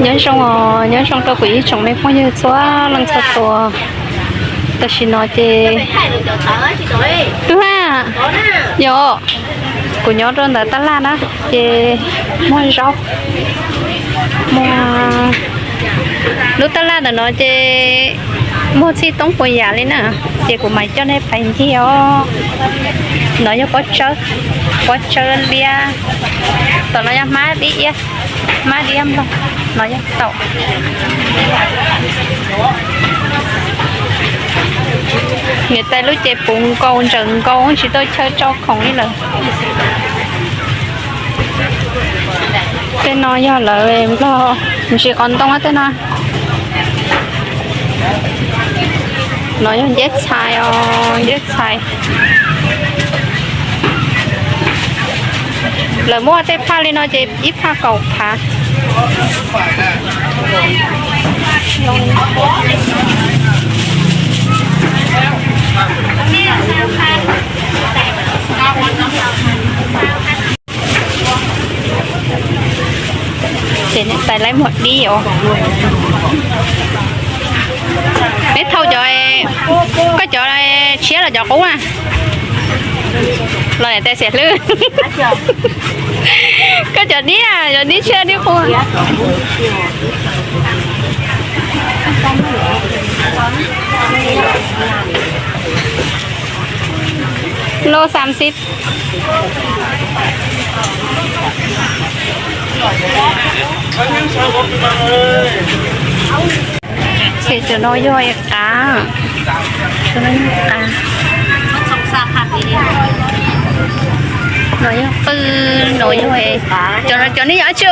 Nyob zoo os, nyob zoo rau kuv ib tsoom me phooj ywg txhua leej txhua tus. Tam sim no ces, tub ha, yog, kuv nyob rau ntawm tab laj na, ces muag zaub, muag, lub tab laj ntawm no ces muag txhij toob puas yam li na, ces kuv mam coj nej pais ncig os. No yog pob tsawb, pob tsawb liab, tom no yog hmab dib iab, hmab dib iab nploog, no yog taum. Niam tais lub cev puv nkaus ntsawm nkaus tsis tau chaw tso khoom li lawm. Tej no yog lawv nplog ntsis qos ntoo tej no. No yog nceb txhais os, nceb txhais. Lawv muab tej phaj li no ces ib phaj kaum phav. Ces niam tais laib muag dib os. Peb thauj cov, koj cov tshiab los cov qub na? Los niam tais xiam hlwb. Koj cov dib, cov dib tshiab dib qub. Lô xam xib. Ces cov no yog qav, cov no yog qav, no yog qw, no yog, cov no cov nej yog dab tsi?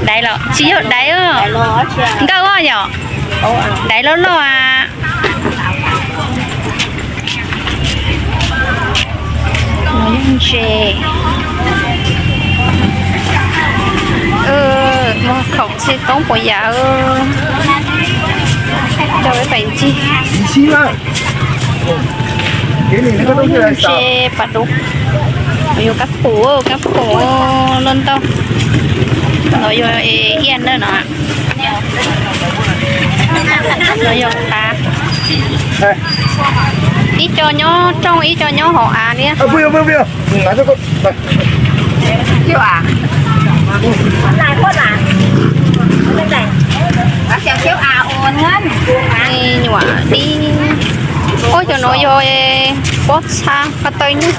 Daiv los tsis yog daiv os, nkauj os yom, daiv loj loj a. Ntses, muag khoom txhij toob puas yam, coj peb pais ncig. Ntses pas dub, yuav kab pum, kab pum loj ntau. No yog iab na no. No yog qav. Ib co nyob rooj ib co nyob hauv av thiab. Nyuam dib. Ua cov no yog pob txha qhov taw nyuj.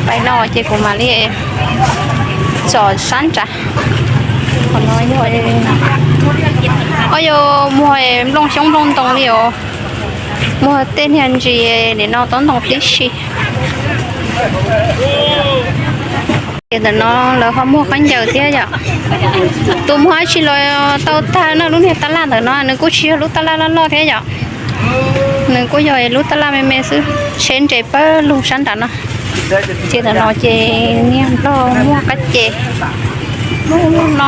Pais no ces kuv mam li tsom sab nrad. Qhov no yog, o yog muag nplooj xyoob nplooj ntoo li os. Muag tej niag ntsis nim no tob ntoo tib si. Ces ntawm no lawv ho muag khaub ncaws thiab yom. Tus muag dab tsi los tau tag no, lub niag tab laj ntawm no nws kuj tsis yog lub tab laj loj loj thiab yom. Nws kuj yog lub tab laj me me xwb, tsheb nres pawg lug sab nrad no. Ces ntawm no ces niag nplog muag qab ces no.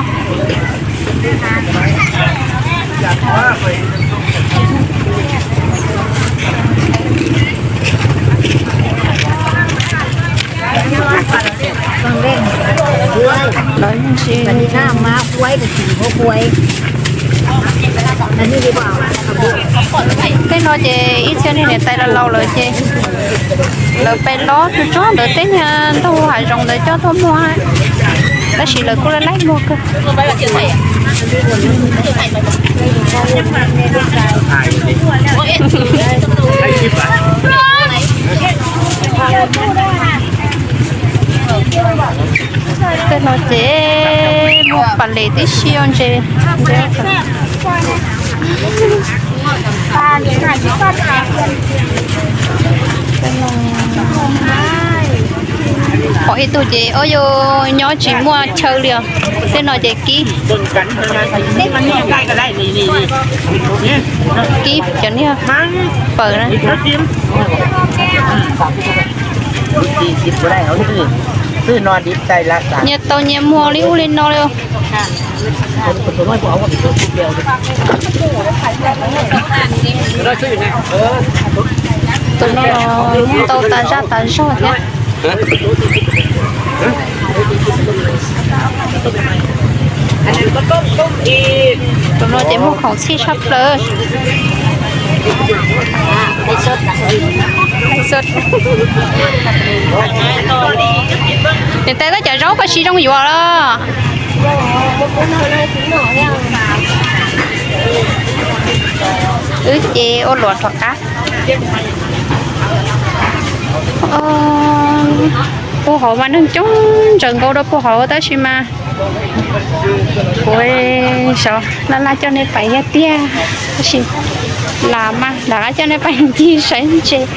Tej no ces ib txhia niag niam tais laus laus lawm ces lawv pem los tsuag tsuag ntawd tej niag ntaug hav zoov ntawd coj tuaj muag, tab sis lawv kuj laib laib muag kawg. Tej no ces muag pas les tib si ntses. Qhov ib tug ces o yog nyob tsis muaj chaw li os. Tej no ces kib, kib cov niag pawg na. Nyias tau nyias muag li ub li no li. Tus no los muaj ntau tas zaj tas zog thiab. Tus no ces muag khoom txhij tshaj plaws. Niam tais, tab cov zaub koj siv zoo yuav los? Wb ces ua luam rov qab. Puag hauv mas neeg coob ntsaws nkaus rau puag hauv tab sis mas kuv xyov laj laj coj nej pais yog tiag, tab sis lam mas lam coj nej pais ncig saib ntses.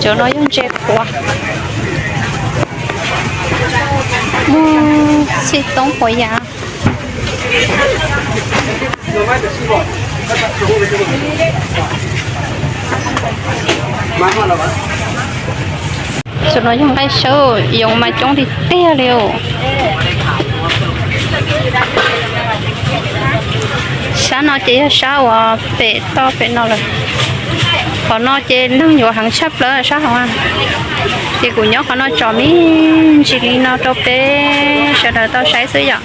Cov no yog ntses qhuav, muaj txhij toob puas yam. Tus no yog nqaij sawb, yoov mas coob tiag tiag li os. Sab no ces yog sab uas pem toj pem no lawm. Qhov no ces neeg yuav heev tshaj plaws sab hauv. Ces kuv nyob qhov no tsom me ntsis li no rau peb sawv daws tau saib xwb yom.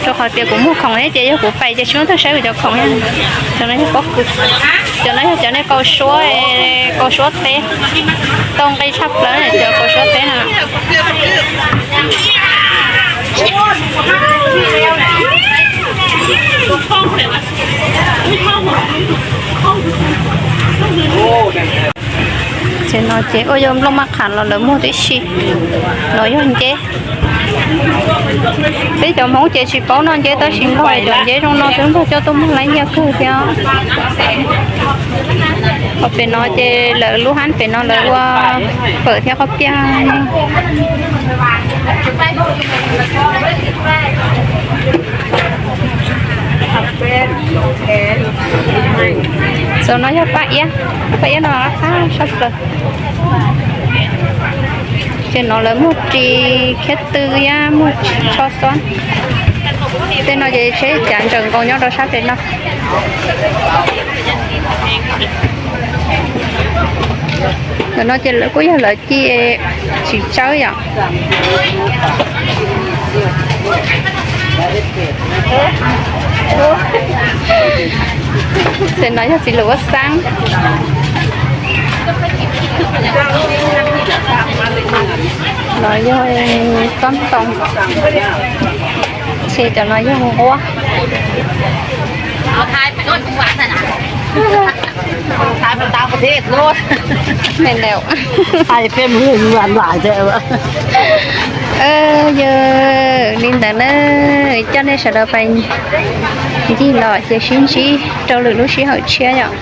Rau qhov tias kuv muag khoom thiab ces yog kuv pais ces tsis muaj tug saib kuv cov khoom. Cov no yog pob kws, cov no yog cov nej kaus suab, kaus suab teb, tau nqi tshaj plaws cov kaus suab teb no. Ces no ces ua yog nplooj maj qham los lawv muag tib si. No yog nceb. Peb cov Hmoob ces tsis paub noj nceb tab sis Nplog cov nceb zoo no xwb Nplog coj tuaj muag lab nyiaj kawg thiab. Ho pem no ces lawv lub hab pem no lawv ua fawm thiab qhob piaj. Tus no yog paj iab, paj iab no qab sab plaws. Ces no lawv muag ris khiab tw thiab muag tsho xob. Tej no ces tsheb cav ntsaws nkaus nyob rau sab pem no. Ntawm no ces lawv kuj yog lawv ci tsis tsawb yom. Ces no yog txiv lws ua xaab. No yog tob ntoo. Ces cov no yog nquab. Yog li ntawd na, coj nej sawv daws pais ncig los ces sib ntsib rau lwm lub sij hawm tshiab yom.